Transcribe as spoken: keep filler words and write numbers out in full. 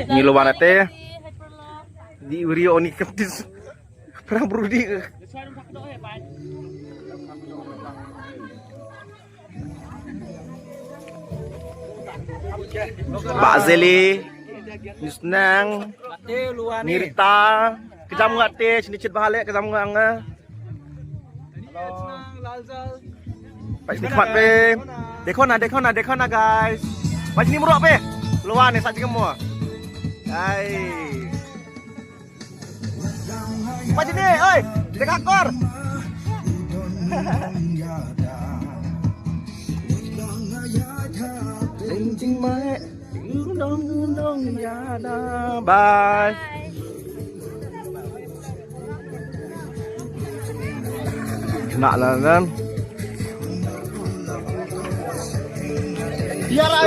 Ngi la wan ate. Di uri oni keptis. Perang brudi. Ba Zeli, Nusnang, Nirita, kejam nga te, sini cit bahale, kejam nga nga. Ba sini khmat pe. Dekho na, dekho na, dekho na guys. Ba sini mrok pe. Luan ni sa jingmo. Hai. Ba sini, oi, dekha kor. Jing jing mai. Dong dong ya da. Bye. Nak lah kan. Ya lah.